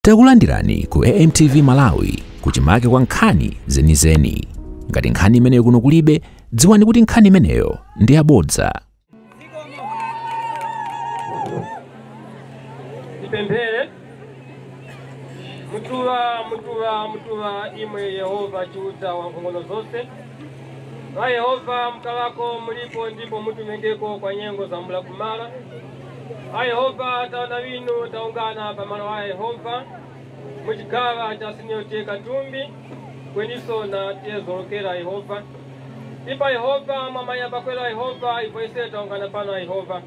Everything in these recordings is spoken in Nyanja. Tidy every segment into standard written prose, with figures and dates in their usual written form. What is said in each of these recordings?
Takulandirani ku AMTV Malawi kuchimake kwa nkhani zenizeni. Ngati nkhani imeneyo kuno kulibe, dziwani kuti nkhani imeneyo ndi yabodza. Tipemphere. Mutuwa, mutuwa, mutuwa imwe Yehova chiuta wa nkhongono zonse. Wa Yehova mkalako mulipo ndipo mutumengeko kwa nyengo za mula kumala. A Yehova taona winu taungana pamalo wa Yehova muchigawa cha senior T.A. Katumbi kweniso na tiyezolokera Yehova. Ipa Yehova mwamanya pakwera Yehova ipo ise taungana pano Yehova.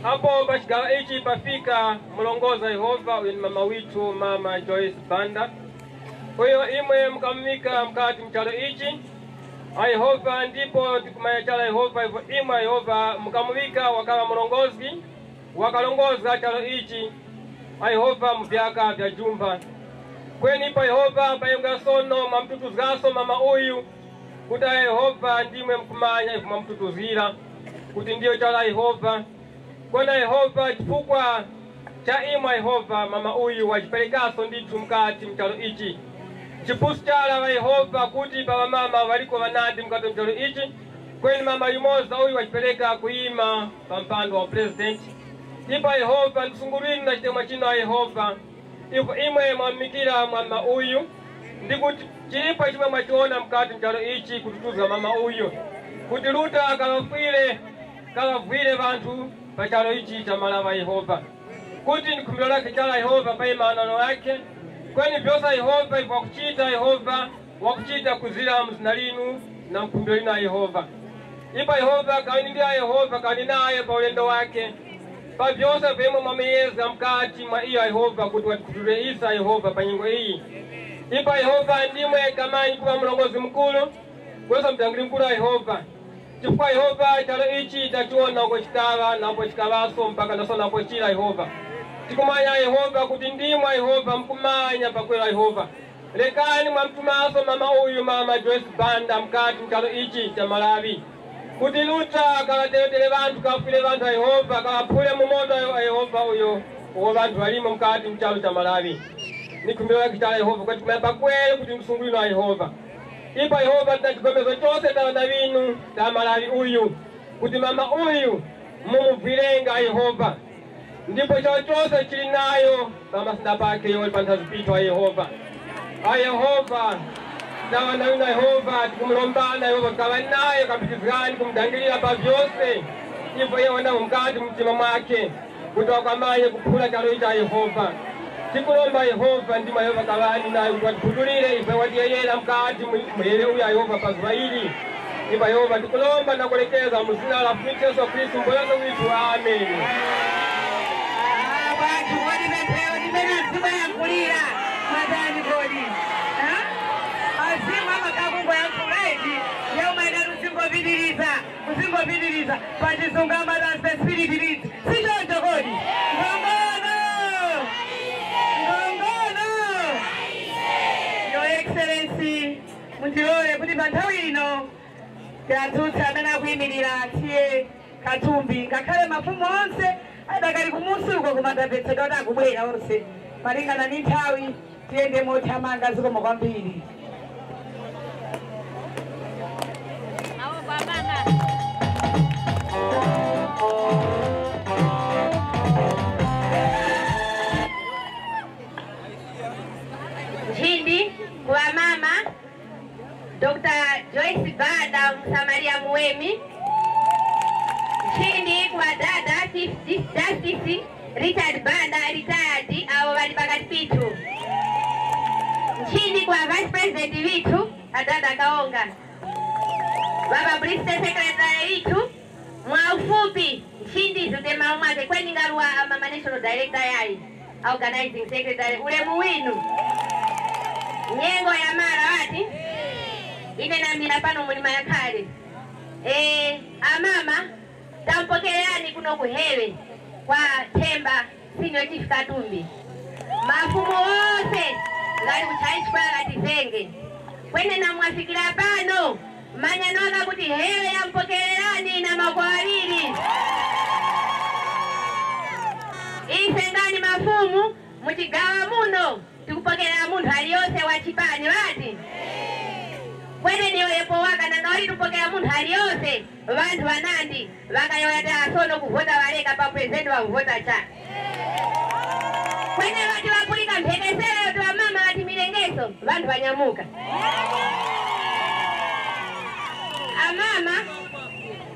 Apo pachigawa ichi pafika mulongoza Yehova uyu ni mama witu mama Joyce Banda. Kwa imwe mkamika mkati mchalo ichi a Yehova ndipo tikumanya chala Yehova ipo imwe Yehova mkamuvika wakawa mulongozi wakalongoza chalo ichi a Yehova muvyaka vya jumba. Kweni pa Yehova payunga sono mwamtutuzgaso mama uyu kuti a Yehova ndimwe mkumanya ivo mwamtutuzira kuti ndiyo chala Yehova. Kwena Yehova chifukwa cha imwe Yehova mama uyu wachiperekaso ndithu mkati mchalo ichi. Chipusi chala wa Yehova kuti pa mama waliko wanandi mkati mchalo ichi. Kweni mama yumoza uyu wachipereka kuima pa mpando wa president. Ipa Yehova ndisungulwini na chitemwa chino a Yehova. Ipo imwe mwamikira mama uyu ndikuti chilipo chimwe mwachiona mkati mchalo ichi kututuza mama uyu kuti luta kalavwire vanthu pachalo ichi cha malava Yehova kuti nkhumbiro lake chala Yehova pa imanano yake kweni vyosa Yehova ipo wakuchita Yehova wakuchita kuzira mzina linu na nkhumbiro lina Yehova. Ipa Yehova kani ndiya Yehova kani naye pa ulendo wake pa vyonse vyemwe mwameyeza mkati mwa iyo Yehova kuti watikutule isa Yehova pa nyengo iyi. Ipa Yehova ndimwe kamanyi kuwa mlongozi mkulu kwesa mtangiri mkulu wa Yehova. Chifukwa Yehova chalo ichi tachiona uko chikava napo chikavaso mpaka naso napo chila Yehova. Tikumanya Yehova kuti ndimwe Yehova mkumanya pakwera Yehova. Lekani mwamtumaso mama uyu mama Joyce Banda mkati mchalo ichi cha Malawi. Kuti luta kalateletele vanthu kafile vanthu a Yehova kawaphule mumoto a Yehova uyo uwo vanthu walimo mkati mchalo cha Malawi. Nikhumbiro lake chala Yehova kwati kumaya pakwere kuti msungulino a Yehova. Ipa Yehova tina chigomezo chose ta vinu ta Malawi uyu kuti mama uyu mumubvirenga Yehova. Ndipo chalo chose chili nayo pamasina pake yoli panthazi a Yehova. A Yehova tawana wina Yehova tikumlombana Yehova kawa naye kapitizani kumdangilira pa vyonse ipo yewona mkati mtima mwake kuti wakwamanye kuphula chalo cha Yehova. Tikulomba Yehova ndima Yehova kawani naye kuti watiputulire ipo watiyeyera mkati muyere uyu ya Yehova pazuva ili. Ipo Yehova tikulomba na kulekeza muzina la Yesu Kristu mboyoso withu. Amen. Bantu kodi pemphero limene azimu ayankhulira madani kodi azimu amakakungo yankhulaidi yaumaina tuzingopitiriza kuzingopitiriza pachizungu amati as the spirit leads. Si choncho kodi? Ngongono ngongono. Your Excellency, mundilole kuti pa nthawi ino tiadzutse amene akuyimirira T.A. Katumbi ngakhale mafumu onse adakali kumusi uko kumatapetsedwa kuti akubwera onse malingana ndi nthawi tiyende mothamanga zikomo kwambiri. Nchindi kwa mama Dr. Joyce Banda Msamaria Muemi. Nchindi kwa dada Chief Justice Richard Banda retired awo bali pakati pitu. Nchindi kwa Vice President witu adada Kaonga. Baba Publicity Secretary witu mwaufupi nchindi zutema mwake kweni ngaluwa mama National Director yai Organizing Secretary ulemu winu. Nyengo ya mara wati ine nambira pano mulima ya kale. Amama tampokeleani kuno kuhewe kwa Themba Senior Chief Katumbi. Mafumu wose ngali kuchaichwa katizenge. Kwene na mwafikira pano manyanoka kuti hewe yampokeleani na makwalili. Ife ngani mafumu Muchigawa muno tikupokera munthu aliyonse wa chipani vati kwene niyoyepo waka nangauli tupokera munthu aliyonse vanthu vanandi vakayoya ta asono kuvota valeka pa president wa kuvota cha kwene vati vapulika mphekesera yoti vamama vati milengeso vanthu vanyamuka amama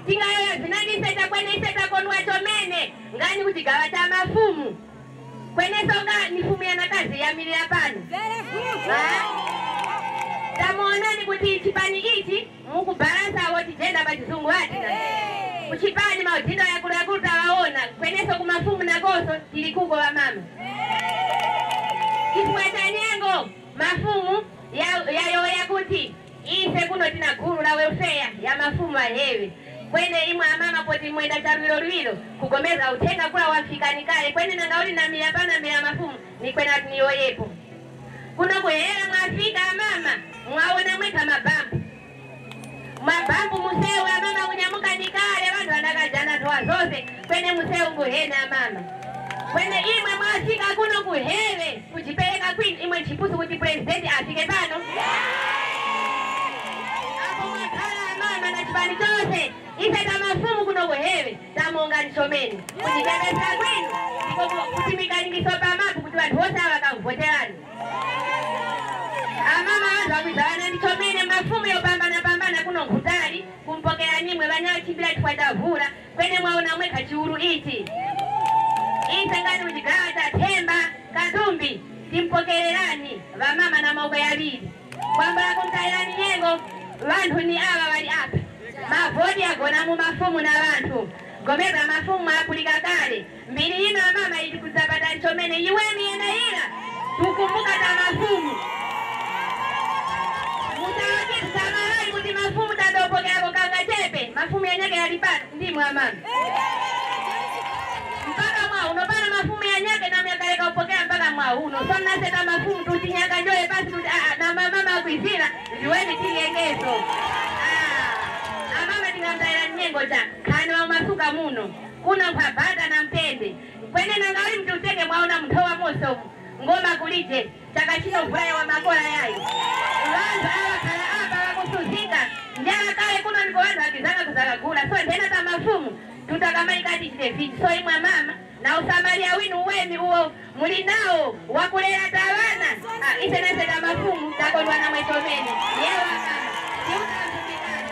tingayoya zinandiseta kwene iseta konwa chomene ngani kuchigawa cha mafumu kwene songa ni fumu yanakazi yamirira pano tamuonani kuti chipani ichi mukubalansa woti jenda pachizungu ati kuchipani maudindo yakulu tawaona kweneso kumafumu nakoso tili kuko vamama chifukwa cha nyengo mafumu yayoya kuti ise kuno tina gulu la welfare ya mafumu ahewe kwene imwe amama poti mwenda cha lwilolwilo kugomeza uthenga kula wafikani kale kwene nangauli namira pana mira mafumu ni kwena niyoyepo kuno kuhera mwafika amama mwaona mweka mabambu mabambu museu amama kunyamuka nikale vantu vanakajana ndoa zose kwene museu nguhena amama kwene imwe mwafika kuno kuhewe kujipereka kwini imwe chipusu kuti president afike pano apo mwakhala amama na chipani chose ise tamafumu kuno kuhewe tamonga nchomeni kujipereka kwinu kuti mikalingiso pamapu kuti vantu vose ava vakamvoterani amama vantu vakwizavana ndichomene mafumu yopambana pambana kuno nkutali kumpokera nimwe vanyachimbira chifukwa chavula kwene mwaona mwekha chiulu ichi ise ngati kuchigawa cha Themba Katumbi timpokererani vamama na maoko yaviri kwambala kumtayirani nyengo vanthu ni ava vali apa mavoti agona mu mafumu na vanthu gomeza mafumu apulika kale mbiri ino amama ili kudzapata nchomene iweni yena ila tukumbuka ta mafumu mutawakiti kuti mafumu tadopokerako kanga chepe mafumu yanyake yali pano ndimwe amama mpaka mwa uno pana mafumu yanyake namyakaleka upokera mpaka mwa uno so naseta mafumu tutinyaka njoye pasi tuti na mamama akwizira ziweni tiliengeso amama tingamtayira nyengo cha khani wa masuka muno kuno nkhwabata na mpende kwene nangauli mtiutenge mwaona mnthowa moso ngoma kulije chaka chino mvula wa makola yayo vantu avakhala apa vakusuzika njala kale kuno ndiko vantu vakizanga kuzakagula so nthena ta mafumu tutakamaikati chite vichi so imwe mama na usamaria winu weni uwo muli nawo wakulera tavana ise nase ta mafumu takondwa namwe chomene yewa mama tiutamtumikani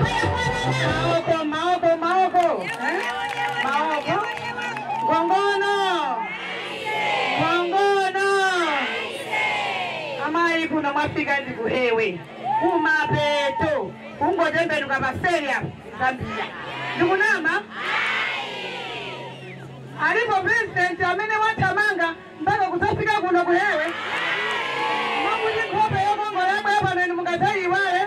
Maoko, maoko, maoko. Maoko. Ngongono. Ngongono. Amayi kuno mwafika ndi kuhewe. Kumapeto. Kungotembenuka paseri apo. Zambia. Ndikunama? Alipo president amene wathamanga mpaka kudzafika kuno kuhewe. Mwakuti nkhope yokongola yabwera pano inu mungadzayiwale.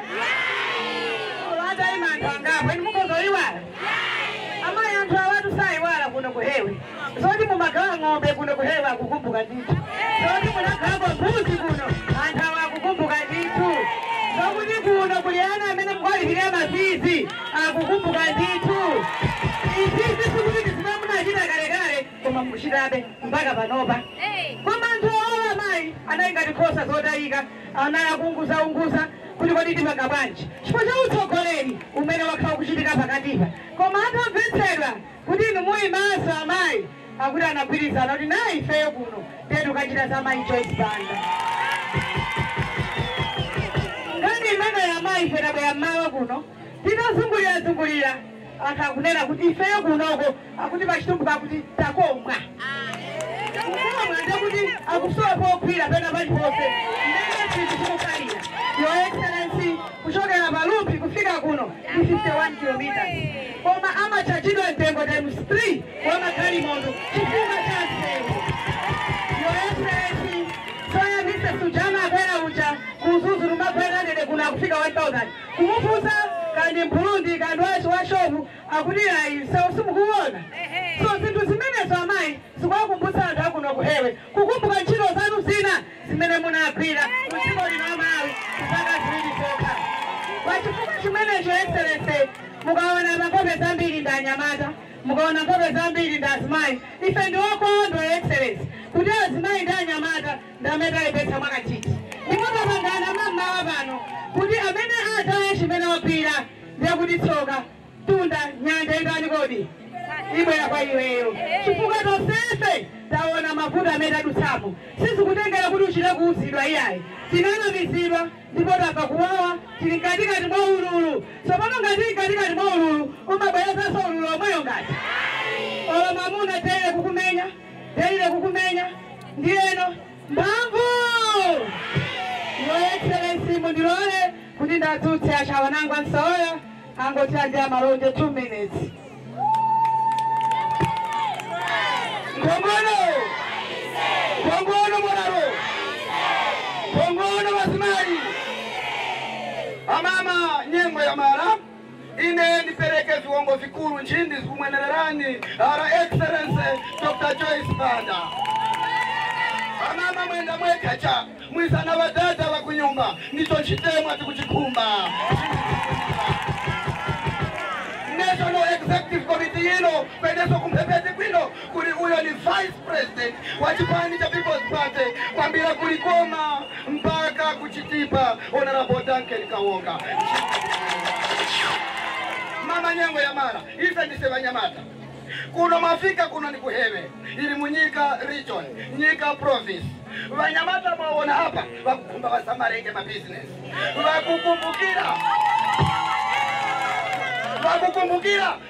Ataima anthu angapo inu mukozoyiwala. Amayi anthu awatu sayiwala kuno kuhewe. Zoti mumagawa ng'ombe kuno kuhewe akukumbuka ndithu. Zoti munagawako mbuzi kuno anthu awa akukumbuka ndithu. Zokuti kuno kuli ana amene mukwalipirira mafizi akukumbuka ndithu. Izizi sikuti zimene munachita kalekale koma muchitabe mpaka panopa. Koma anthu awa amayi anali ngati nkhosa zotayika anali akuunguzaunguza kuti kodi timanga bwanji chifukwa cha utsogoleri umene wakhala kuchitika pakatipa koma atamvetsedwa kuti inu muli maso amayi akuti anagwirizana kuti nayi ifeyo kuno ndiye tikachita za mayi Joyce Banda ngani imene amayi ife tabwera mmawa kuno titazungulirazungulira anthu akunena kuti ifeyo kunoko akuti pachitumbuka akuti takomwa kukomwa ndekuti akusowa pogwira pena paliponse mmene zinthu zikukhalira. Your Excellency, kuchokera Palumbi kufika kuno ndi 51 kilometers. Koma amachachidwa mtengo times 3 wa magalimoto chifukwa cha msewu. Your Excellency, soya Mr. Sujama akwera uja kuzuzu lumakwera ndede kuno akufika 1000. Kumufunsa kandi Mburundi kandi washovu akuti ayi msewu simukuona. So zinthu zimenezo amayi zikuwakumbutsa anthu akuno kuhewe kukumbuka ntchito zanu zina zimene munagwira ku dziko lino Malawi zaka ziwiri zokha. Pachifukwa chimenecho Anyamata mukaona nkhope zambiri ndi azimayi. Ife ndi okondwa, Excellency, kuti azimayi ndi anyamata ndi amene tayipetsa mwakachiti, ndipo tapangana mammawa pano kuti amene ataye chimene wagwira ndiye kuti tsoka tunda nyanja itani kodi ibwera kwa iweyo, chifukwa tonsefe taona mavuto amene tadutsamo. Sizikutengera kuti uchite kuuzidwa iyayi, tinanamizidwa ndipo tabva kuwawa, tili mkatikati mwa ululu. Tsopano ngati mkatikati mwa ululu umabwerezanso ululu omweyo, ngati olo mamuna tere kukumenya terire kukumenya ndiyeno mphamvu. Your Excellency, mundilole kuti ndadzutse achawanangu ansoya angoti andiya malonje 2 minutes. Kongono! Kongono mwanaro! Kongono wasimai! Amama nyengo ya mara ine nipereke viwango vikulu nchindi zikumwenererani Her Excellency Dr. Joyce Banda. Amama mwenda mwekacha mwisana wadada wa kunyumba nicho chitemwa tikuchikumba. National Executive Committee ino kwendeso kumphepete kwino kuli uyo ni Vice President wa chipani cha People's Party kwambira kulikoma mpaka kuchitipa Honorable Duncan Kawonga. Mama nyengo ya mara ife ndise vanyamata kuno mafika kuno ni kuheve ili munyika region nyika province vanyamata mwaona hapa vakukumba vasamarenge ma business vakukumbukira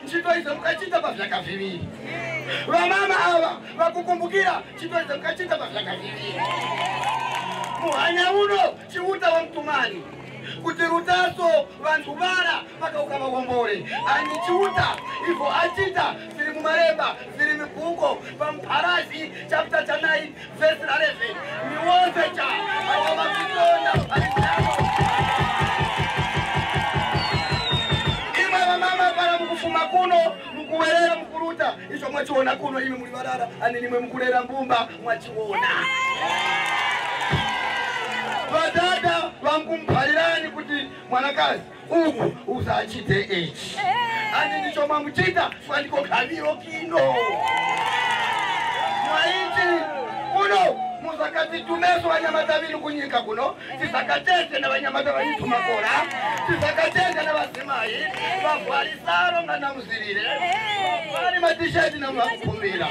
ntchito izo mukachita pa vyaka viwiri. Vamama ava vakukumbukira ntchito izo mukachita pa vyaka viwiri. Muhanya uno chiuta wa mtumani kuti rutaso vanthu vara vakauka vakombole ani chiuta ivo achita ziri mumaremba ziri mibhuko pampharazi chapter cha 9 verse 11 niwonse cha awo vapitonda alisamo. Mama para mukufuma kuno mukuwerera mukuruta icho mwachiona kuno imi muli varara ani nimwe mukulera mbumba mwachiona. Vadada vankumphalirani kuti mwanakazi uku usachite ichi ani ndicho mwamuchita fandiko khaviro kino mwaichi kuno musakatitumeso vanyamata vinu kunyika kuno tisakatete na vanyamata vanitumakora tisakatete na vasimai vavhwarisaro ngana muzirire vali matisheti namvakukumbira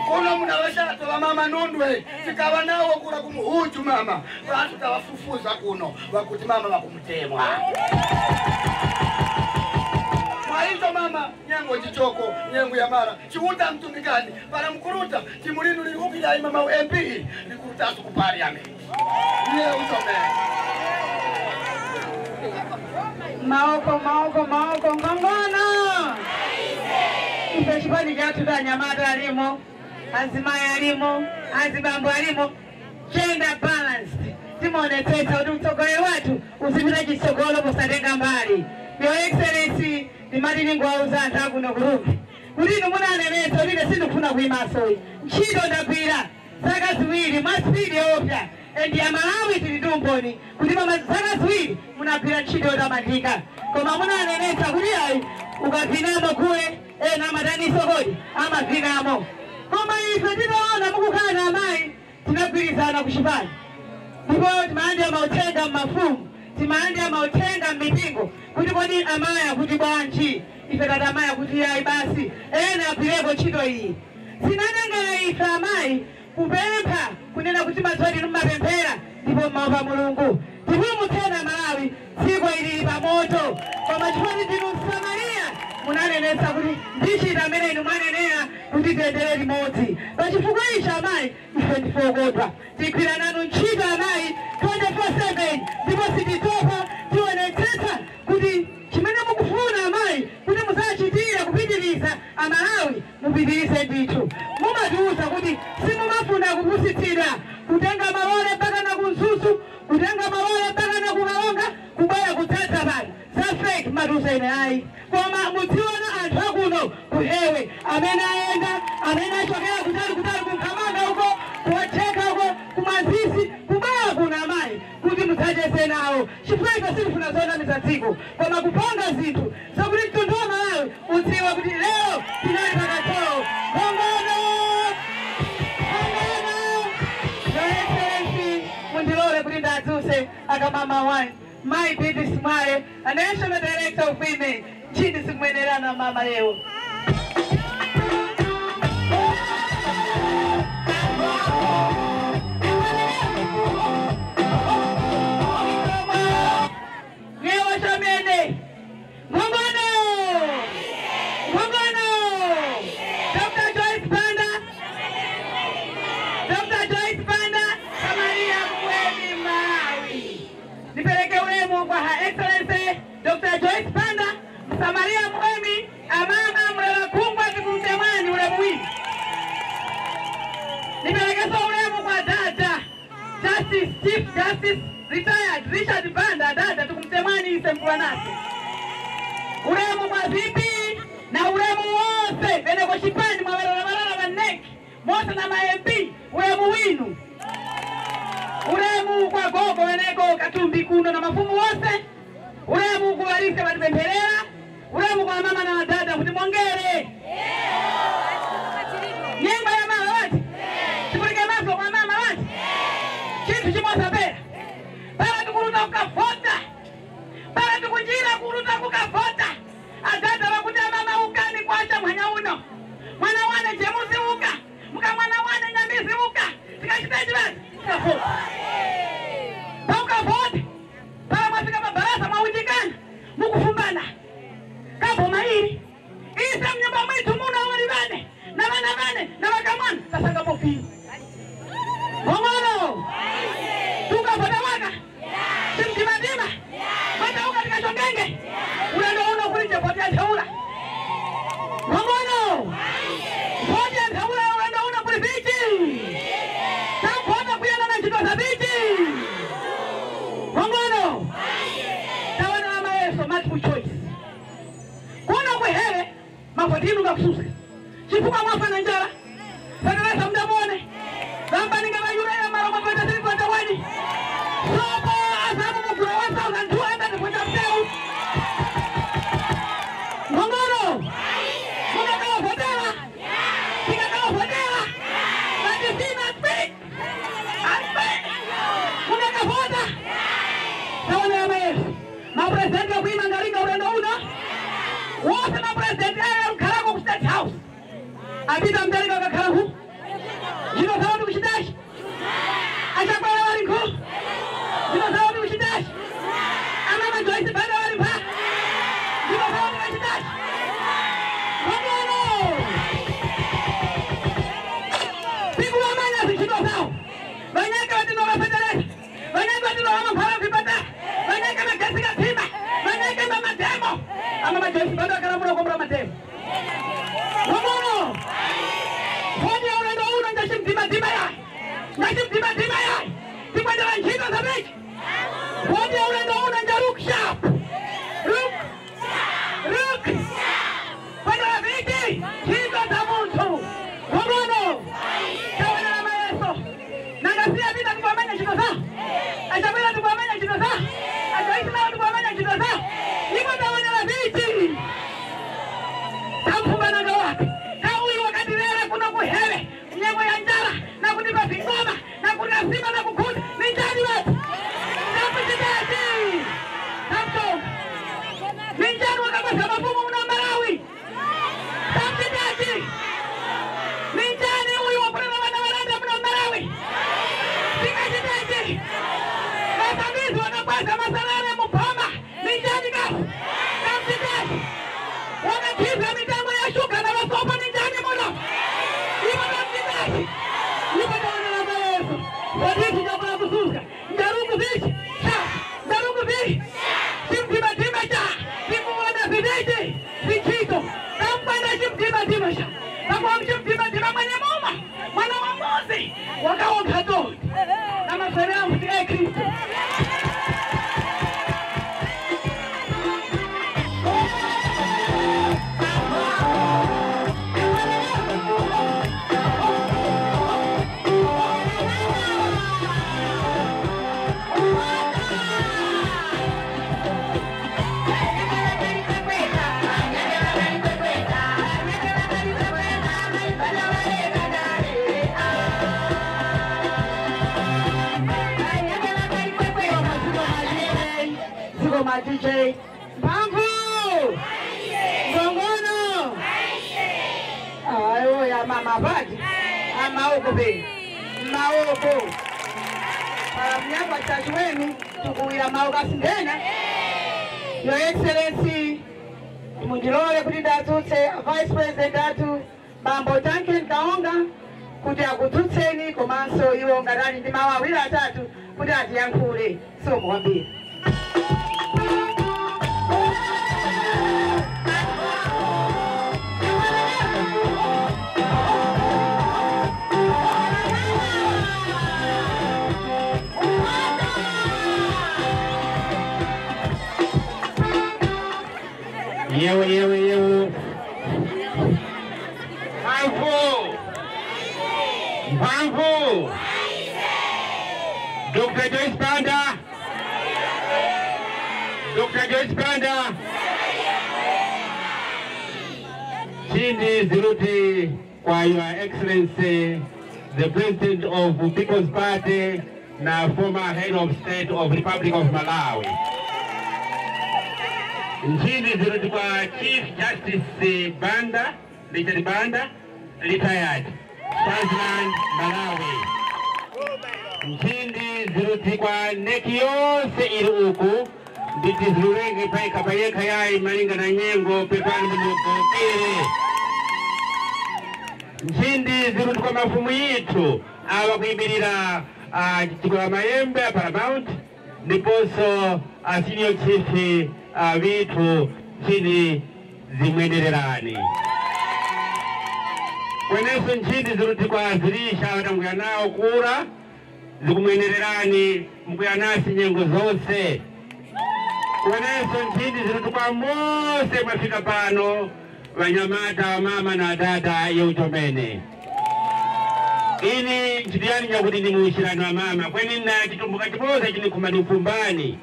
kuno muna vashato va mama nundwe tikava nawo kura kumuhuju mama vantu tavafufuza kuno vakuti mama vakumutemwa. Mwaito mama nyango chichoko nyango ya mara chiuta mtumikani para mkuruta timulinu lirukila mama MP likurutasu ku parliament. Ndiye usome. Maoko maoko maoko ngongona. Ife chipani chathu anyamata alimo, azimayi alimo, azibambo alimo, gender balanced. Timaonetsetsa kuti mtsogoleri wathu uzipita chitsogolo posatenga mbali. Your Excellency, ndimati ndingowauza anthu akuno kurupi kuti inu munanenetsa kuti ine sindikufuna kuyimasoyi ntchito ndagwira zaka ziwiri mwa spidi yoopsa endi amalawi tili ndi umboni kuti mama zaka ziwiri munagwira ntchito yotamandika, koma munanenetsa kuti ayi ukavinamo kule ena amataniso kodi amavinamo. Koma ife titaona mukukhala na amayi tinagwirizana kuchipani ndipo timayandira mauthenga m'mafumu timayandira mauthenga m'mipingo kuti kodi amayi akuti bwanji ife tati amayi akuti ayi basi ena agwireko ntchito iyi. Sinatengera ife amayi kupempha kunena kuti madzuwa tinu mmapemphera ndipo mmaopa Mulungu tipulumutseni Malawi dziko ilili pamoto, koma chifukwa ndinu Msamariya munanenetsa kuti ndichita amene inu mwanenera kuti tiyendere limodzi. Pachifukwa ichi amayi ife ndife okondwa tigwira nanu ntchito amayi 24/7 ndipo sititopa tionetsetsa kuti chimene mukufuna amayi kuti musachitire kupitiriza amalawi mupitirize ndithu. Mumatiuza kuti simumafuna kupusitsidwa kutenga malole mpaka na kunsusu kutenga malole mpaka na kukalonga kubwera kutsatsa pano za fake matiuza ine ayi, koma mudziona anthu akuno kuhewe amene ayenda amene achokera kutali kutali kunkhamanga uko kuwacheka uko kumanzisi kubwera kuno amayi kuti mutsacheze nawo chifukwa ife sitifuna zonamiza dziko koma kupanga zinthu zakuti mtundu wa Malawi Mai Beatrice Mwale, a National Director of Women. Chini sikumwenerana mama leo. Yewa shamene. Mungano. Mungano. Dr. Joyce Banda. Dr. Joyce Banda, Samaria Mweni Malawi. Nipeleke ulemu kwa Her Excellency Dr. Joyce Banda, Samaria Mweni, amama mlela kungwa kikumtemani ulemu wii. Nipeleke so ulemu kwa dada Justice, Chief Justice Retired Richard Banda, dada tukumtemani ise mkulanasi. Ulemu kwa VP na ulemu wose bene kwa shipani mwawela balala baneki mose na ma MP ulemu winu. Ulemu kwa gogo weneko Katumbi kuno na mafumu wose. Ulemu kwa walise watupempelera. Ulemu kwa mama na dada kutimongere. Nyemba ya mama wati. Tipulike maso kwa mama wati. Chintu chimosa pera. Para tukuruta kukafota. Para tukunjira kuruta kukafota. Adada wakuta mama ukani kwacha mwanya uno. Mwana wane jemusi uka. Muka mwana wane nyambizi uka. Tikachitaji basi. Kukafota. Paukafota. Para mwafika mabarasa mwaujikana. Mukufumbana. Kapo mairi. Isa mnyumba mwitu muna walibane. Na bana bane. Na wakamwana. Kasanga pofi. Mongolo. Tukafota waka. Simtimadima. Mwata uka tikashongenge. Ulendo uno kuliche potea ntaula. Mongolo. Potea ntaula ulendo uno kulifichi. Tampota kuyana na nchito sabiti. Mongolo. Tawana wa maeso multiple choice. Kuna kwehere mafotinu kakususa. Chifuka mwafa na njala. Sakalesa mdamone. Zamba ninga bayura ya mara mwakweta sili kwa tawani. Sopo azamu mukura 1200 kwenda mteu. Mongolo. Mungakawa fotela. Kikakawa fotela. Batisina speak. Speak. Mungakafota. Tawana ya maeso. Mapresidenti wa kuima ngaringa urendo uno. Wote mapresidenti aya mkarako ku State House. Apita mtarika wakakarahu. Jino sawa tukushidashi. Achakwela wali nku. Jino sawa tukushidashi. Amama Joyce Banda wali mpa. Jino sawa tukushidashi. Mongolo. Piku wamanya si jino sawa. Banyaka watino wa federation. Banyaka watino wa mpara vipata. Banyaka makesika tima. Banyaka matemo. Amama Joyce Banda wakaramura kwa matemo. Mongolo. Fanya ulendo uno ndashimtima ya. Ndashimtima ya. Tikwendela nchito sabiki. Fanya ulendo uno njaruk sharp. Ruk. Ruk. Kwendela viti. Chito za muntu. Mongolo. Kawena maeso. Nangasia vita tukwamanya chito za. Achabela tukwamanya chito za. Achaisi nao tukwamanya chito za. Iko tawena viti. Tamfumba wake. Kauli wakati lera kuna kuhewe. Mnyengo ya njala. Na kutipa vingoma. Na kutasima na kukuta. Ni njani watu. Tamfumba. Tamfumba. Ni njani wakabasa mafumu muna Malawi. Tamfumba. Ni njani huyu wakulema wana walanda muna Malawi. Tikachitaji. Masamizi wakabasa masalale mupoma. Ni njani kafu. Tamfumba. Wakakiza mitambo ya shuka na wasopa ni njani muno. Ipo tamfumba. Ipo tawana maeso. Wadisi jakula kusuka. Njaruku vichi. Cha. Njaruku vichi. Chimtima cha. Sikuona vidichi. Vichito. Kampanda chimtima cha. Kakuwa mchimtima mwenye muma. Mwana wa Mose. Wakawa mkatoli. Na maswele mti e Kristo. Bye. JJ. Mphamvu! Ngongono! Ayo ya mama badi. Amaoko be. Maoko. Para mnyapa chachu wenu tukuwira maoko asindena. Your Excellency, mundilole kuti ndatutse Vice President atu Bambo Duncan Kaonga kuti akutsutseni komanso iwo ngatali ndi mawu awiri atatu kuti atiyankhule. So mukwambiri. Yewe yewe yewe. Mphamvu! Mphamvu! Dr. Joyce Banda! Dr. Joyce Banda! Chindi Ziruti kwa Your Excellency, the President of People's Party na former Head of State of Republic of Malawi. Nchindi ziruti kwa Chief Justice Banda, Richard Banda, retired, Swaziland, Malawi. Nchindi ziruti kwa neki yonse iri uku, nditi zilulenge paika payeka yai malinga na nyengo pepani mukokere. Nchindi ziruti kwa mafumu yitu, awa kuimirira Chikola Mayembe Paramount, ndiponso senior chief vitu nchini zimwendererani. Kweneso nchini ziruti kwa zilisha watanguya nao kura zikumwendererani mkuya nasi nyengo zonse. Kweneso nchini ziruti kwa mose mwafika pano wanyamata wa mama na dada yeuchomene. Ini nchidiyani nyakuti ni muishirani wa mama kweni na chitumbuka chipoza chini kumani kumbani.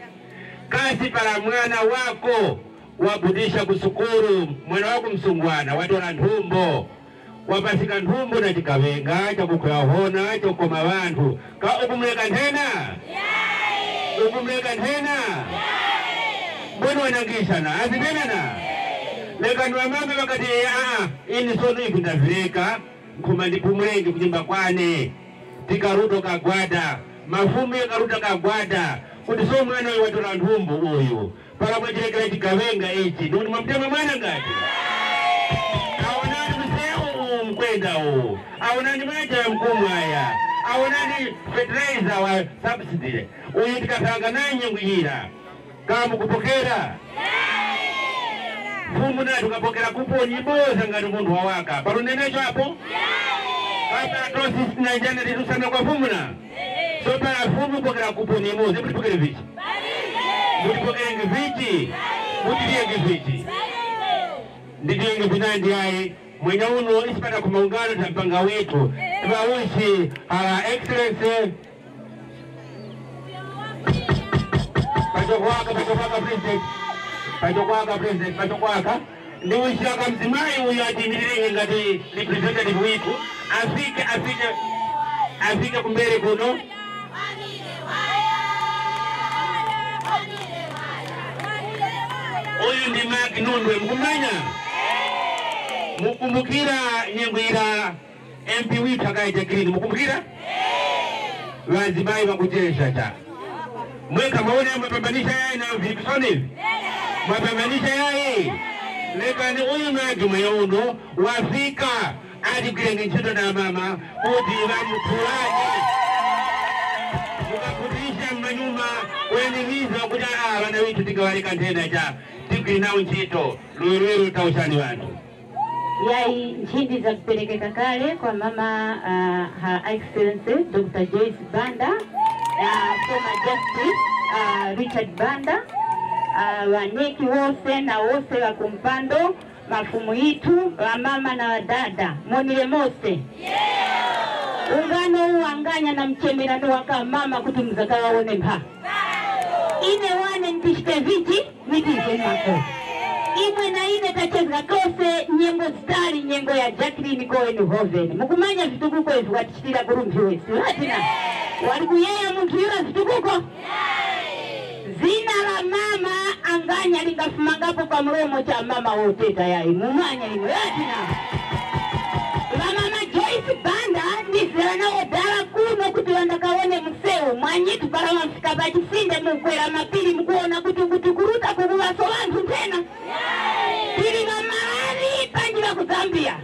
Kasi pala mwana wako wabudisha kusukuru mwana wako msungwana watola nthumbo wapasika nthumbo na chikavenga chakukhwahona chokoma wanthu ka ukumuleka nthena ukumuleka nthena mboni wanangishana azinenana lekani wamama wakati ini sono ivi ndavileka nkhuma ndipumulenge kunyumba kwane tikaruto kagwada mafumu yakaruta kagwada kuti so mwana uyu watola nthumbu uyu pala mwachirekera chigavenga ichi ndikuti mwamutema mwana ngati aonani msewu uwu mkwenda uwu aonani maja ya mkumu aya aonani fertilizer wa subsidy uyu tikasanga naye nyengo kamukupokera mfumu naye tukapokera kuponi iboza ngati munthu wawaka palunenecho apo papa tosi sinanjana titusana kwa mfumu na so pala mfumu pokera kuponi iboza mutipokere vichi mutipokere ngivichi mutiliye ngivichi nditiye ngivinandi ayi mwenya uno isipata kumaungano ta mpanga wetu tivaushi Her Excellency Pachokwaka Pachokwaka President Pachokwaka President Pachokwaka ndiushaka mzimayi uyu atiimirirenge ngati representative witu afike afike afike kumbere kuno. Uyu ndi Mark Nundwe mkumanya mukumbukira nyengwira MP witu akaita green mukumbukira vazimayi vakuchesha cha mweka maone mwapambanisha yayi na vipisoni hivi mwapambanisha yayi lekani uyu Mark mweuno wafika atigwirenge ntchito na mama kuti vamuphulani mukakutisha mmanyuma kuyeniviza kuti vana vitu tikawaleka nthena cha tigwiri nawo ntchito luyiluyilo taushani vanthu. Yai nchindi za kuperekeka kale kwa mama Her Excellency Dr. Joyce Banda na former Justice Richard Banda, waneki wose na wose wa kumpando mafumu itu wa mama na wadada monile mose ungano uanganya na mchemerano waka mama kuti mzakawa wone mpa ine wane ntishite viti viti mako imwe na ine tacheza kose nyengo stari nyengo ya Jacqueline Cohen Hoven mukumanya vitukuko ivi watichitira kurumbi wesi watina walikuyeya muntu yura vitukuko zina la mama anga Manganya lingafumangapo pa mlomo cha mama woteta yayi mumanya imwe yatina. Mama Joyce Banda ndizera nawo dala kuno kuti vandakaone museu mwanyitu pala wamfika pachisinde mukwera mapiri mukuona kuti kuti kuruta kukuvaso vanthu tena. Tiri vamalawi panjira ku Zambia.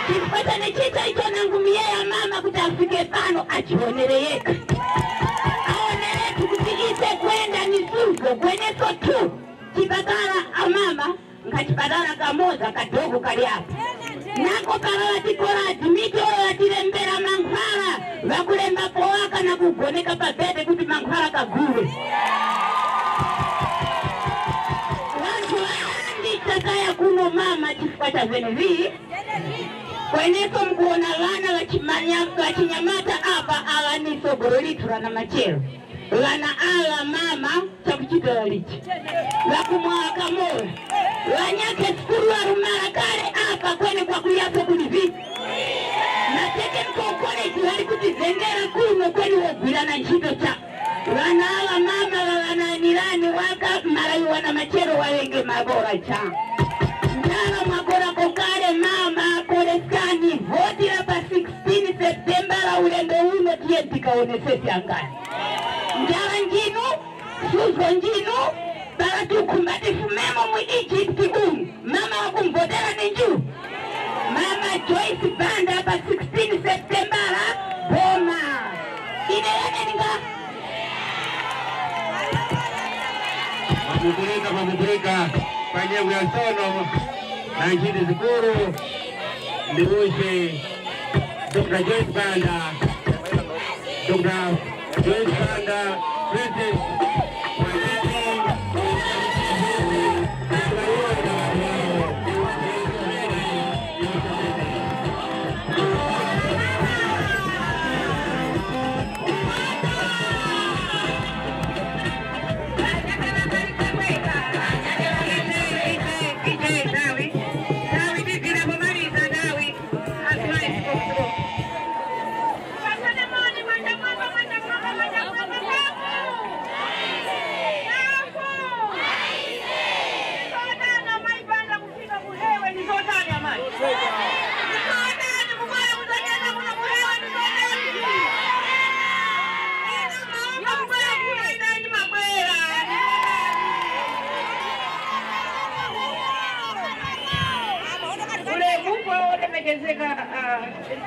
Chifukwa nechita icho nangumiye ya mama kuti afike pano achionere yekha. Aoneretu kuti ise kwenda ni suzo kweneso tu. Chipatala amama ngachipatala kamoza kadogo kali apa. Nako kalala tikora admiti oyo atilembera mankhwala vakulemba powaka na kugoneka pabebe kuti mankhwala kagule. Vanthu vandi chakaya kuno mama chifukwa cha venevi. Kweneso mkuona vana vachinyamata apa ava ni sogoro litu rana machero. Vana ava mama chakuchitola lichi. Vakumwaka moyo. Vanyake skuru varumara kale apa kwene kwa kuyapo kuli Na technical college vari kutizengera kuno kwene wogwirana ntchito cha. Vana ava mama vavananirani waka marayi wana machero wavenge mabora cha. Ndala mwakora kokale mama kolesani voti la pa 16 September la ulendo uno tiye tikaonesesi angani. Ndala njinu, suzo njinu, bara tukumbati fumemo mu Egypt umu. Mama wakumvotera ni njuu. Mama Joyce Banda pa 16 September la boma. Ine yane ninga. Mamubulika, mamubulika. Panyengu ya sono. Na nchini zikuru. Ndiwushi Dr. Joyce Banda. Dr. Joyce Banda, President.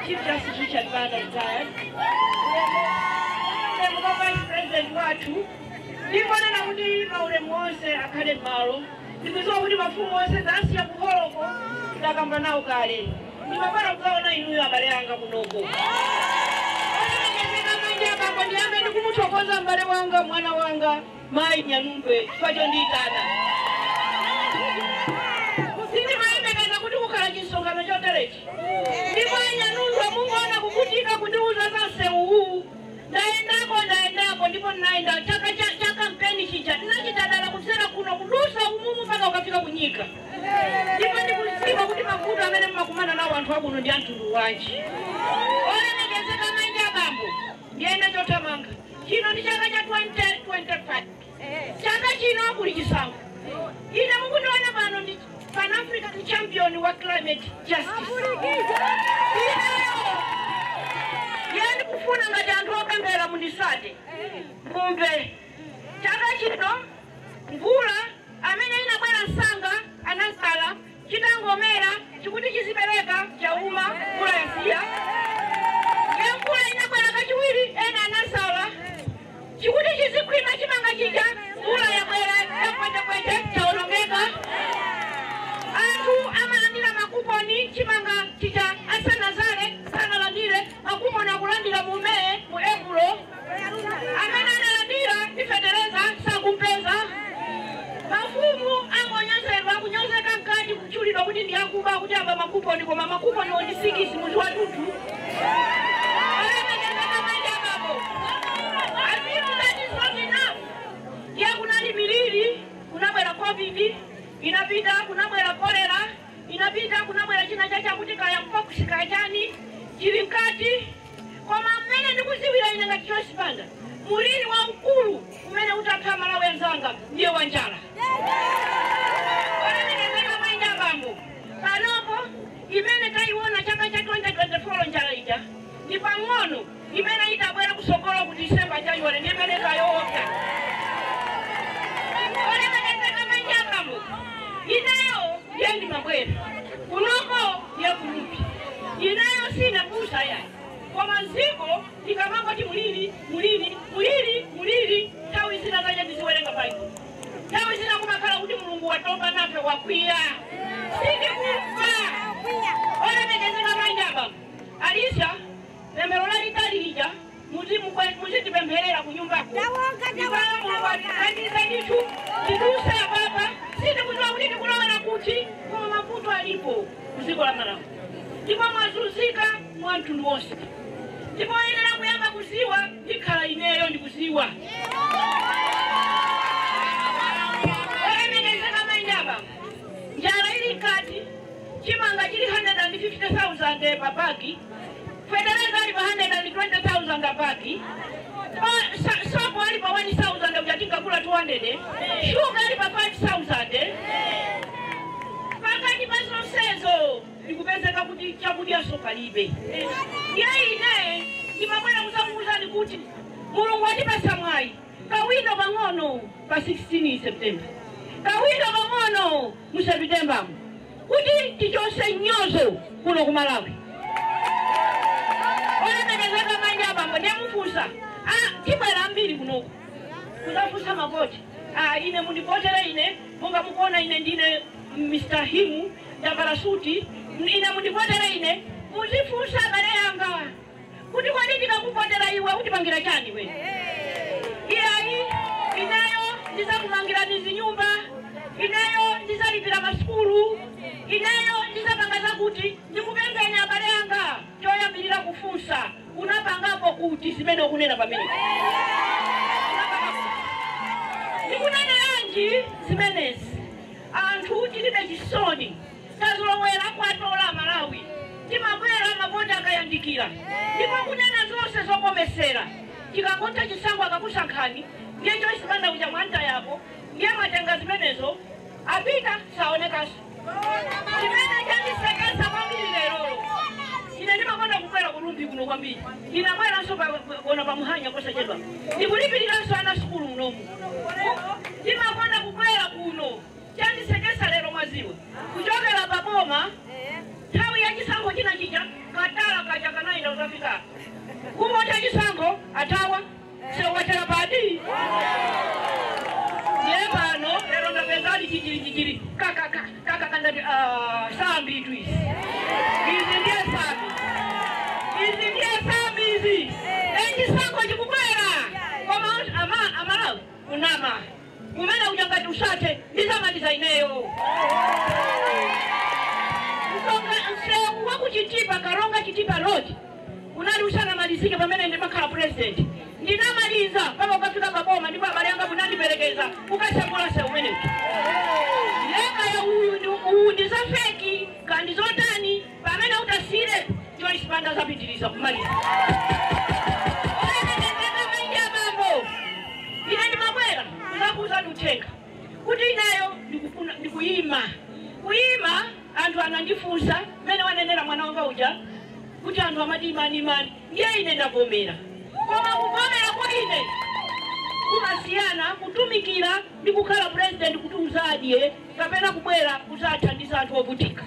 Chief Justice Richard Banda retired. Ulemu kwa Vice President watu. Ndikwana na kuti maulemu onse akhale m'malo. Ndikudziwa kuti mafumu onse zasiya kuholoko ndakamba nawo kale. Ndimapata kukaona inuyo abale anga kunoko. Olemekezeka manja abambo ndiyambe ndikumuthokoza m'bale wanga mwana wanga mayi Nyanumbe chifukwa chondiyitana. Sindimayembekeza kuti kukhala chisonkhano choterechi. Ndipo Nyanundwe mungoona kukutika kundiuza za msewu. Ndaendako ndipo ndinaenda chaka cha kampeni chija ndinachitadala kusera kuno kudusa umumu mpaka ukafika kunyika. Ndipo ndikuziwa kuti mavuto amene mmakumana nawo anthu akuno ndi anthu wanji. Olemekezeka manja abambo ndiyenda chothamanga. Chino ndi chaka cha 2025. Chaka chino kuli chisankho. Ine mukundiona pano ndi Pan African champion wa climate justice. Yani kufuna ngati anthu opemphera mundisate. Mumve. Chaka chino mvula amene inabwera msanga anasala chitangomera chikuti chizipereka chauma mvula yasiya. Ya mvula inabwera kachiwiri ena anasala chikuti chizikhwima chimanga chija mvula yabwera yapwetepwete chaonongeka. Anthu amalandira makuponi chimanga chija asanazale sanalandire makuponi akulandira mu Meyi mu Epulo. Amene analandira ndi fetereza sakumpeza. Mafumu angonyozedwa kunyozeka mkati kutchulidwa kuti ndi akuba kuti aba makuponi koma makuponi ndi 6 munthu wathunthu. Olemekezeka manja abambo. As if that is not enough. Ndiye kunali miliri, kunabwera COVID, inapita kunabwera kolera, inapita kunabwera china chakuti kaya mpox kachani chili mkati. Koma mmene ndikuziwira ine ngati Joyce Banda, muliri waukulu umene utapha Malawi anzanga ndiye wanjala. Olemekezeka mayi ndi abambo, panopo imene tayiona chaka cha 2024 njala ija ndi pang'ono, imene itabwera kusokolo ku Disemba January ndi imene kayoopsa. Olemekezeka mayi ndi abambo, ineyo ndiye ndimabwera kunoko ndiye ku Rumphi, ineyo sine busa yayi, koma ziko likamangoti mulili mulili mulili mulili, nthawi zina zaja ndiziwerenga Baibulo, nthawi zina kumakhala kuti Mulungu watopa nafe, wakwiya, sitikumva. Olemekezeka mayi ndi abambo, alisa pemphero lalitali lija muzitipempherera kunyumbako, Mulungu atithandize ndithu tiduse apapa. Sitikudziwa kuti tikulowera kuti, koma mavuto alipo kudziko la Malawi ndipo mwazunzika mwa mtundu wonse, ndipo yenera kuyamba kuziwa ndikhala ineyo ndikuziwa. Olemekezeka mayi ndi abambo, njala ili mkati, chimanga chili 150,000 pa bagi, fetereza ali pa 120,000 a bagi, sopo ali pa 1,000 uja tinkagula 200, shuga ali pa 5,000. Pakati pa zonsezo ndikupezeka kuti chakudyaso palibe. Ndiye ine ndimabwera kuzakuwuzani kuti Mulungu watipasa mwayi kawindo pang'ono pa 16 September, kawindo pang'ono mu Septembamo, kuti tichose nyozo kuno ku Malawi. Olemekezeka mayi ndi abambo, ndiyamufunsa tibwera ambiri kunoku kuzafunsa mavoti. Ine mundivotere ine, monga mukuona ine ndine Mr. Himu, ndavala suti, ine mundivotere ine. Muzifunsa abale yanga kuti kodi ndikakuvotera iwe utipangira chani we? Iyayi, ineyo ndizakumangirani zinyumba, ineyo ndizalipira masukulu, ineyo ndizapanga zakuti. Ndikupempheni abale yanga, choyambirira kufunsa, unapangapo kuti zimene ukunena pamene? Ndikuneneranji zimenezi? Anthu tilibe chisoni, tazolowera kwatola Malawi, timabwera mavoti akayandikira ndipo kunena zonse zokomesera. Tikangotha chisankho akakusankhani, ndiye Joyce Banda kuja mwanta yapo, ndiye mwatenga zimenezo, apita saonekanso. Chimene chandisekesa kwambiri lerolo, ine ndimakonda kukwera ku Rumphi kuno kwambiri, ndinabweranso kona pamuhanya posachedwa, ndikulipiriranso ana sukulu munomu, ndimakonda kukwera kuno. Chandisekesa lero, mwaziwe kuchokera paboma nthawi ya chisankho china chija katala kaja kanaenda kutafika kungotha chisankho athawa, sewatera pati. Ndiye pano lero ndapeza ali chichiri chichiri kakaka, ndati sambi itu izi, izi ndiye sambi, izi ndiye sambi izi. Echisankho chikubwera, koma amalawi kunama kumene kuja ngati usathe ndizamaliza ineyo. Msewu wakuchitipa Karonga Chitipa Road unali usanamalizike pamene ndimakhala president, ndinamaliza mpaka ukafika paboma, ndipo abale anga munandiperekeza ukasakula sewu umenewu. Leka ya uyu ndi za fake kandi zotani, pamene utasire Joyce Banda zapitiriza kumaliza. Olemekezeka mayi ndi abambo, ine ndimabwera kuzakuuzani uthenga kuti ineyo ndikufuna ndikuyima kuyima. Anthu anandifunsa mmene wanenera mwana wanga uja kuti anthu amati imani imani, ndiye ine ndavomera, koma kuvomera kwa ine kumasiyana kutumikira ndi kukhala president kuti uzadye kapena kubwera kuzathandiza anthu ovutika.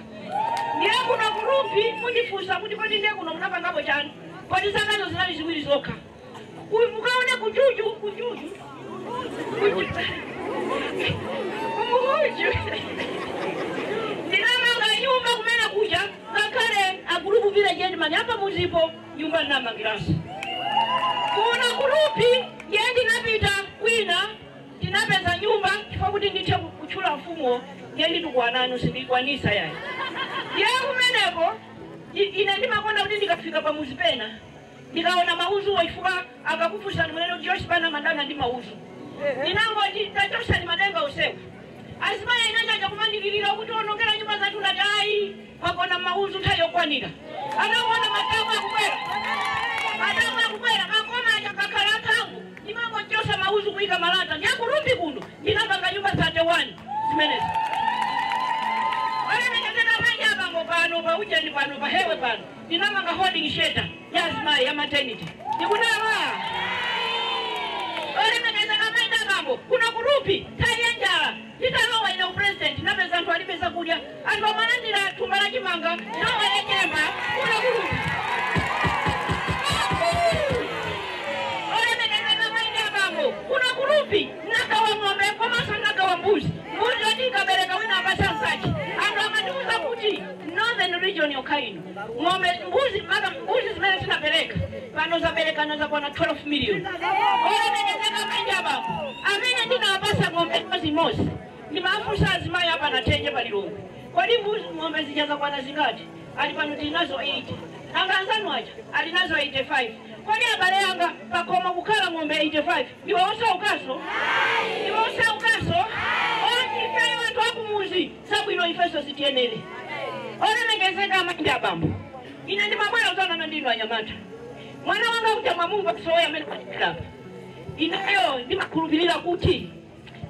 Ndiye kuno ku Rumphi mundifunsa kuti kodi ndiye kuno munapangapo chani? Kodi zakazo zinali ziwiri zokha. Mukaone kujuju kujuju kumuhuju ndinamanga nyumba kumene kuja, ngakhale agulupu village headman apa muzipo, nyumba ndinamangiranso kuno ku Rumphi. Ndiye ndinapita kwina, ndinapeza nyumba, chifukwa kuti ndithe kutchula mfumuwo ndiye nditukwananu, sindikwanisa yayi. Ndiye kumeneko ine ndimakonda kuti ndikafika pamuzi pena ndikaona mauzuwo, chifukwa akakufunsani munene kuti Joyce Banda mandana ndi mauzu, ndinangoti tachosani madenga usewu. Azimayi inachacha kumandilirira kuti onongera nyumba zathu, ndati ayi, kwagona mauzu nthawi yokwanira, anakuona matamu akubwera, matamu akubwera kakoma aja kakhala mphamvu, ndimangochosa mauzu kuyika malata. Ndiye ku Rumphi kuno ndinapanga nyumba 31. Zimenezi. Olemekezeka mayi abambo pano pa ujeni pano pa Hewe pano. Ndinamanga holding shelter ya azimayi ya maternity. Ndikunama. Olemekezeka mayi abambo kuno ku Rumphi nthawi ya njala. Nditalowa ine upresident napeza anthu alibe zakudya. Anthu amalandira thumba la chimanga ndowa ya chemba kuno ku Rumphi. Olemekezeka mayi abambo kuno ku Rumphi nagawa ng'ombe komanso nagawa mbuzi. Mbuzi yoti ikabereka wina apasa nsachi. Anthu amatiuza kuti Northern Region yokha ino ng'ombe mbuzi maka mbuzi zimene tinapereka pano zaberekana zakwana 12 million. Olemekezeka mayi abambo amene ndinawapasa ng'ombe imodzi ndimafunsa azimayi apa nathenje palilongo kodi mbuzi ng'ombe zija zakwana zingati? Ali pano tili nazo 80. Anga anzanu aja ali nazo 85. Kodi abale anga pakoma kukhala ng'ombe 85 ndiwe osaukaso? Ndiwe osaukaso? Oti ifeyo anthu akumuzi zabwino ifenso zitiyenere. Olemekezeka amayi abambo ine ndimabwera kudzanana ndinu anyamata. Mwana wanga uja mwamumva kusoya amene kwatikirapa. Ineyo ndimakhulupirira kuti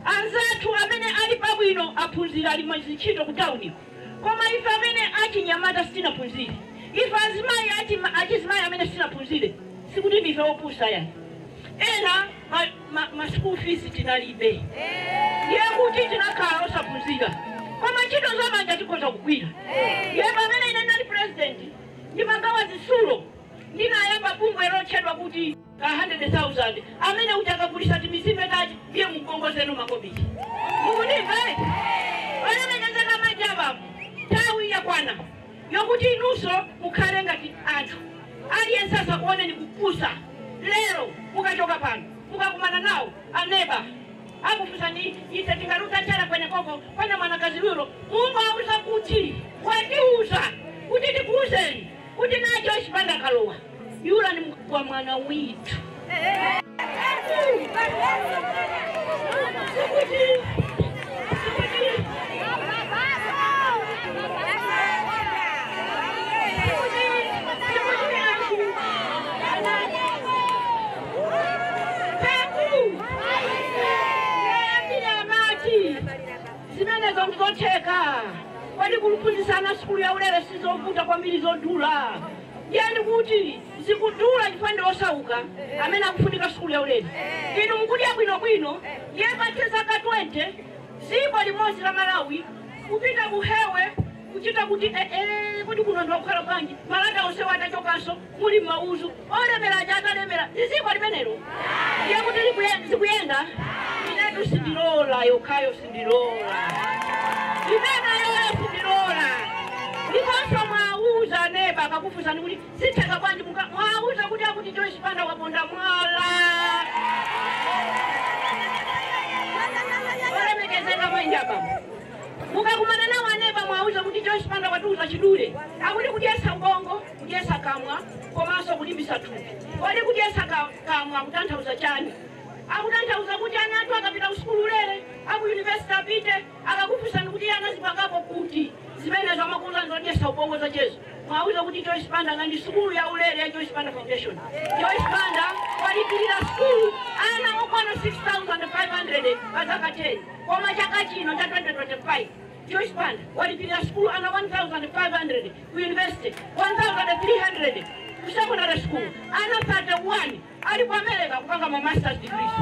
anzathu amene ali pabwino aphunzira ali mazintchito ku tauniko, koma ife amene achinyamata sitinaphunzire, ife azimayi achizimayi amene sitinaphunzire, sikuti ndife opusa yani. Ena ma school fees tinalibe, ndiye kuti tinakhala osaphunzira, koma ntchito zamanja tikhoza kugwira. Ndiye pamene ine ndali president ndimagawa zitsulo, ndinayamba bungwe lotchedwa kuti 100,000 amene utakagulisa timizimbe tachi ndiye mukongozenu makobiri. Mukundimva? Olemekezeka mayi abambo nthawi yakwana yokuti inunso mukhale ngati anthu. Aliyense asakuoneni kupusa. Lero mukachoka pano mukakumana nawo aneba akufunsani ise tingaluta chala kwene koko kwene mwanakazi lwiro mungauza kuti watiuza kuti tikuuzeni kuti nacho chipanda kalowa yula ni kwa mwana witu. Zimenezo ndizocheka kwani kuliphunzisana sukulu ya ulere sizovuta kwambiri zodula. Yani kuti zikudula chifukwa ndi osauka amene akufunika sukulu ya ulere. Inu mukudya bwinobwino ndiye pathe zaka 20 dziko limodzi la Malawi kupita kuhewe kuchita kuti kuti kuno ndi kukhala bwanji malata onse watachokanso muli mauzu olemera aja atalemera dziko limenelo ndiye kuti zikuyenda. Inetu sindilola yokhayo sindilola imeneyo sindilola. Ndiponso mwauza neba akakufunsani kuti sitheka bwanji mwauza kuti akuti Joyce Banda waponda mwala. Olemekezeka mayi abambo mukakumana nawo aneba mwauza kuti Joyce Banda watiuza chidule akuti kudyesa ubongo kudyesa kamwa komanso kulimbisa thupi. Kodi kudyesa kamwa akutanthauza chani? Akutanthauza kuti ana athu akapita ku sukulu ulere aku university apite akakufunsani kuti anazipangapo kuti zimenezo amakuuza zodyesa ubongo zachezo. Mwauza kuti Joyce Banda ngandi sukulu ya ulere ya Joyce Banda Foundation. Joyce Banda walipirira sukulu ana okwana 6,500 pa zaka 10 koma chaka chino cha 2025 Joyce Banda walipirira sukulu ana 1,500 ku university, 1,300 ku secondary school, ana 31 ali ku America kupanga ma masters degrees.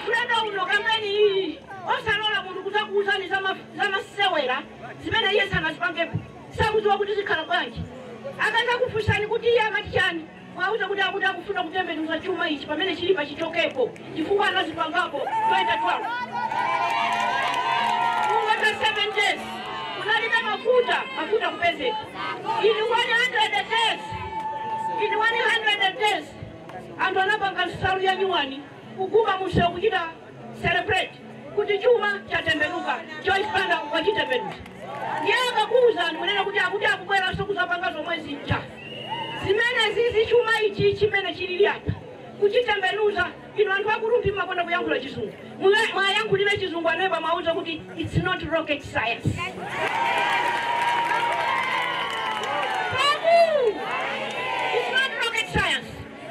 Kuleta uno kampeni iyi osalola munthu kudzakuuzani zamasewera zimene iye sanazipangepo sakudziwa kuti zikhala bwanji. Akadzakufunsani kuti iye amati chani mwauza kuti akuti akufuna kutembenuza chuma ichi pamene chili pachichokepo chifukwa anazipangapo 2012. Kungota 7 days kunalibe mafuta kupezeka. In 100 days, in 100 days anthu anapanga nsalu ya nyuwani kuguba museu kuchita celebrate kuti chuma chatembenuka. Joyce Banda wachitembenuza. Ndiye akakuwuzani munena kuti akuti akubweranso kuzapanga zomwe zija zimene zizi chuma ichi chimene chilili apa kuchitembenuza. Inu anthu aku Rumphi mmakonda kuyankhula chizungu, mwayankhulire chizungu aneba mwauza kuti it's not rocket science. It's not rocket science.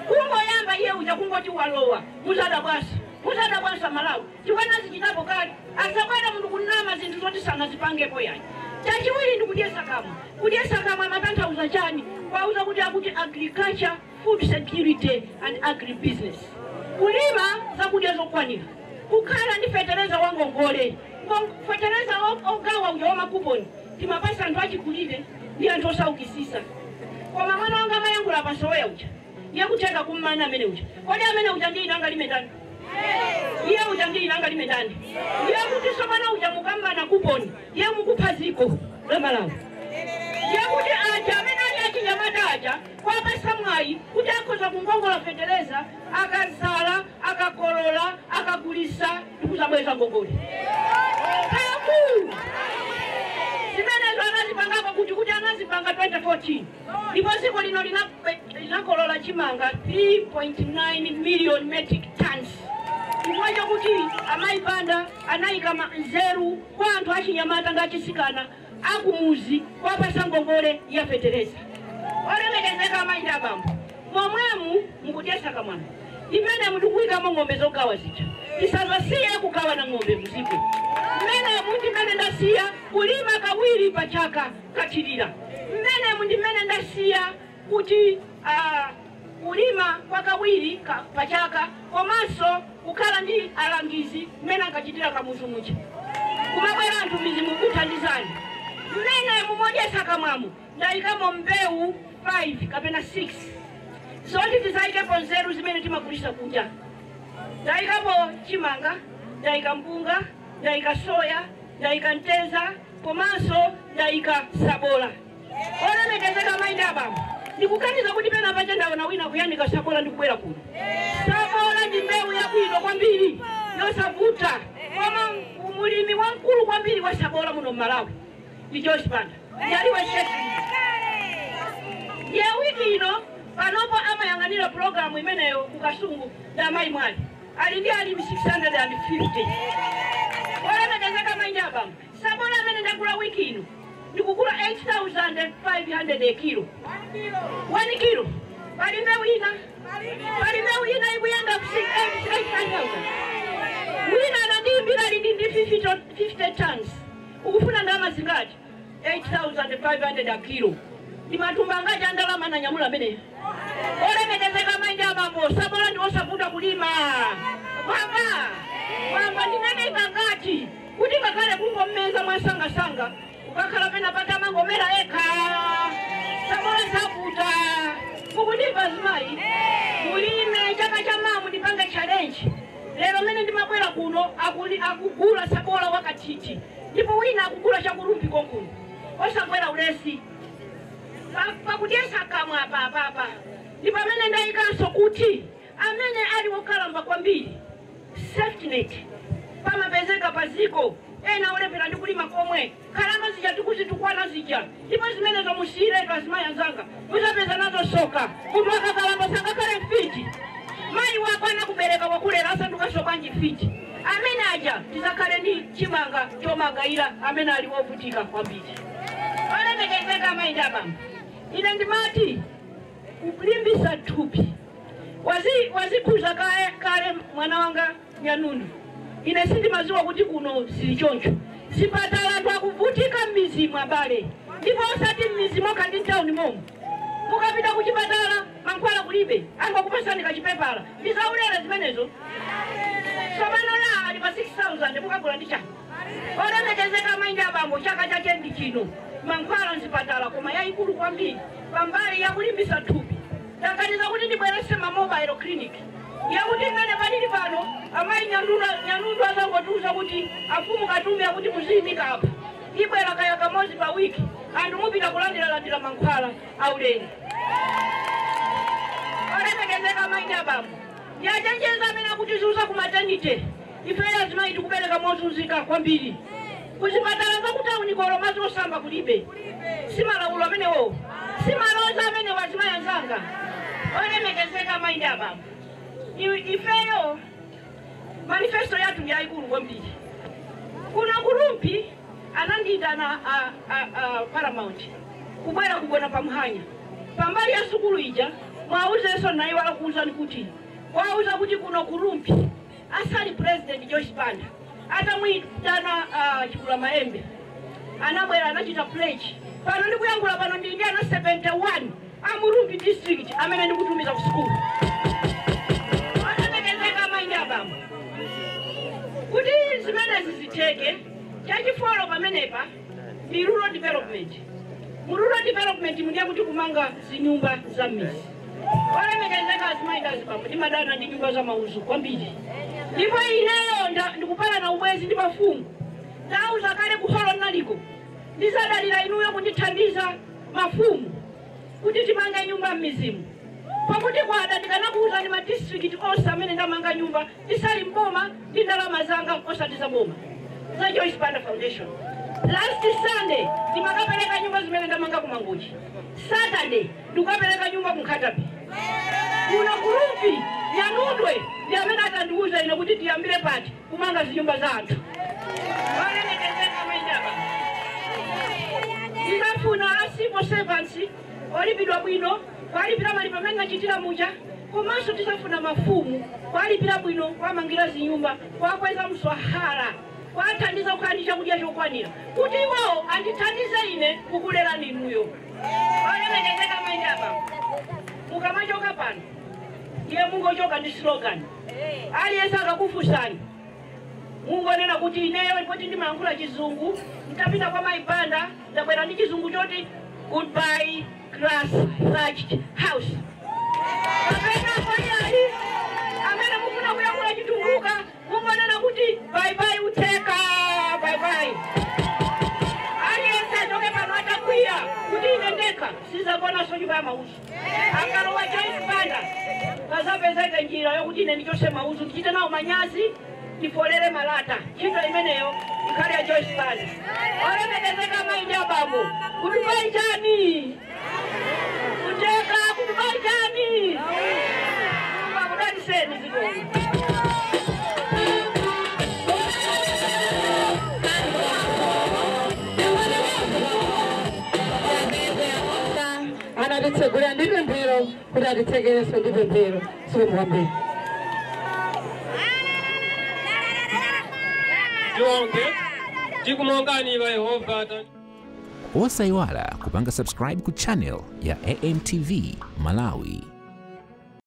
Kungoyamba iye uja kungoti walowa muzadabwasi. Muzadabwanso Malawi chifukwa zichitapo kale. Asabwera munthu kunama zinthu zoti sanazipangepo yayi. Chachiwiri ndi kudyesa kamwa. Kudyesa kamwa amatanthauza chani? Kwauza kuti akuti agriculture, food security and agribusiness. Kulima zakudya zokwanira, kukhala ndi fetereza wangongole, fetereza ogawa uja wamakuponi timapasa anthu achikulire ndi anthu osaukisisa. Koma mwana wanga amayankhula pasoweya uja iye kutheka kummana amene uja. Kodi amene uja ndi ine angalime ndani? Iye uja ndi ine angalime ndani? Iye kuti sopano uja mukammana kuponi iye mukupha ziko la Malawi. Iye kuti aja amene ali achinyamata aja kwapasa mwayi kuti akhoza kungongola fetereza, akazala, akakolola, akagulisa ndikuzabweza ngongole. Kaku zimenezo anazipangako kuti anazipanga 2014 ndipo dziko lino linakolola chimanga 3.9 million metric tons. Chifukwa chokuti amayi Banda anayika nzeru kwa anthu achinyamata ndi achisikana akumuzi kwapasa ngongole ya fetereza. Olemekezeka amayi ndi abambo, momwemu mukudyesa kamwana imene mudikuyikamo ng'ombe zogawa zija, tisazasiye kugawa na ng'ombe muziko. Mmenemu ndimene ndasiya kulima kawiri pa chaka kathirira. Mmenemu ndimene ndasiya kuti kulima kwa kawiri pa chaka, komanso kukhala ndi alangizi mmene ankachitira Kamuzu muja, kumabwera anthu mizi mukuthandizani. Mmenemu modyesa kamwamo ndayikamo mbewu 5 kapena 6 zoti tizayikepo nzeru zimene timagulisa kunja. Ndayikapo chimanga, ndayika mpunga, ndayika soya, ndayika mteza, komanso ndayika sabola. Olemekezeka amayi ndi abambo, ndikukaniza kuti pena pache ndaona wina kuyanika sabola ndikubwera kuno. Sabola ndi mbewu yabwino kwambiri yosavuta, koma mulimi wamkulu kwambiri wa sabola muno Mmalawi ndi Joyce Banda. Yaliwe ye wiki ino panopo amayang'anira pulogalamu imeneyo kukasungu ndi amayi mwali ali ndi alimi 650. Olemekezeka amayi ndi abambo, sabola amene ndagula wiki ino ndikugula 8500 a kilo. 1 kilo. Pali mbewu ina, pali mbewu ina ikuyenda 85,000. Wina anandiyimbira ali ndi 50 tons. Ukufuna ndalama zingati? 8500 a kilo. Ndi matumba angati a ndalama ananyamula ameneyo? Olemekezeka amayi ndi abambo, sabola ndi osavuta kulima. Mwamba mwamba ndinene ikangati kuti ngakhale kungommeza mwasangasanga ukakhala pena patamangomera ekha. Sabola savuta. Mukundimva zimayi? Mulime chaka cha mamu ndipange challenge. Lero mene ndimabwera kuno akugula sabola wakathithi, ndipo wina akugula chakulumbi konkuno osagwera ulesi pakudyesa kamwa apapapa. Ndi pamene ndayikanso kuti amene ali wokalamba kwambiri safety net pamapezeka paziko ena olepera ndi kulima komwe khalamba zija tikuzitukwana zija, ndipo zimenezo musiyiretu azimayi anzanga, muzapeza nazo soka. Munthu akakalamba sangakhale mfiti. Mayi wako anakubereka wakulera asandukanso bwanji mfiti? Amene aja tizakhale ndi chimanga chomagayira amene ali wovutika kwambiri. Olemekezeka amayi ndi abambo, ine ndimati kulimbisa thupi wazikhuza kale mwana wanga Nyanundu. Ine sindimaziwa kuti kuno sili choncho. Zipatala anthu akuvutika m'mizimu abale, ndipo osati m'mizi mokha ndi mtawuni momwe. Mukapita kuchipatala mankhwala kulibe, angakupasani kachipepala. Ndi zaulere zimenezo. Tsopano la ali pa 6000 mukagula ndi chani? Olemekezeka amayi ndi abambo, chaka chache ndi chino mankhwala mzipatala koma yayikulu kwambiri pambali yakulimbisa thupi. Ndakaniza kuti ndibwerese ma mobile clinic yakuti mmene palili pano amayi Nyanundu azangotiuza kuti afumu Katumbi akuti muziyimika apa, ibwera kaya kamodzi pa wiki, anthu mupita kulandiralandira mankhwala aulere. Olemekezeka amayi ndi abambo, yachenjeza amene akutizunza ku maternity. Ifeyo azimayi tikubereka mozunzika kwambiri. Kuzipatala zakutawuni kolo madzi osamba kulibe. Simalawulo amenewo, simaloza amene wazimayi anzanga. Olemekezeka amayi ndi abambo, ifeyo manifesto yathu ndi yayikulu kwambiri. Kuno kulumpi anandiyitana Paramount kubwera kugona pamhanya pambali ya sukulu ija. Mwauzenso naiwala kuwuzani kuti wauza kuti kuno kulumpi Asali President Joyce Banda atamuyitana Chikula Maembe anabwera anachita pledge. Pano ndikuyankhula pano ndi ana 71 a mu Rumphi district amene ndikutumiza ku sukulu. Atatekezeka amayi ndi abambo kuti zimenezi zitheke. Chachifolo pamenepa ndi rural development. Mu rural development mundiye kuti kumanga zinyumba za mizi. Olemekezeka azimayi ndi azibambo, ndimadana ndi nyumba za mauzu kwambiri. Ndipo ineyo ndikupala na ubwezi ndi mafumu. Ndauza kale kuholo naliko ndizadalira inuyo kundithandiza mafumu kuti timange nyumba m'mizimu. Pakuti kwada ndikanakuwuzani ma district onse amene ndamanga nyumba ndisali mboma ndi ndalama zanga osati za boma za Joyce Banda Foundation. Last Sunday ndimakapereka nyumba zimene ndamanga ku Mangochi. Saturday ndikukapereka nyumba ku Nkhatabe. Kuno ku Rumphi Nyanundwe ndi amene atandiwuza ine kuti tiyambire pati kumanga zinyumba za anthu. Olemekezeka amayi ndi abambo, ndizafuna a civil servants olipidwa bwino, kwalipira mali pamene nachitira muja. Komanso tizafuna mafumu kwalipira bwino, kwamangira zinyumba, kwakweza mswahara, kwathandiza kukhala ndi chakudya chokwanira kuti iwowo andithandize ine kukulerani inuyo. Olemekezeka amayi ndi abambo, mukamachoka pano ndiye mungochoka ndi slogan. Aliyense akakufunsani mungonena kuti ineyo poti ndimayankhula chizungu, nditapita kwa mayi Banda ndabwera ndi chizungu choti goodbye grass thatched house. Kapena kwayali amene mufuna kuyankhula chitumbuka mungonena kuti bye bye uteka, bye bye. Aliyense achoke pano atakwiya kuti ine ndekha sizakonanso nyumba ya mauzu. Akalowa Joyce Banda kazapezeke njira yokuti ine ndichose mauzu, ndichite nawo manyazi, ndifolere malata. Ntchito imeneyo ikhale ya Joyce Banda. Olemekezeka amayi ndi abambo, goodbye chani kuteka, goodbye chani akudaliseni zikomo. Anatitsegulira ndi pemphero kuti atitsekerenso ndi pemphero. Zikomo kwambiri. Tionge tikumongani va Yehova. Osayiwala kupanga subscribe ku channel ya AMTV Malawi.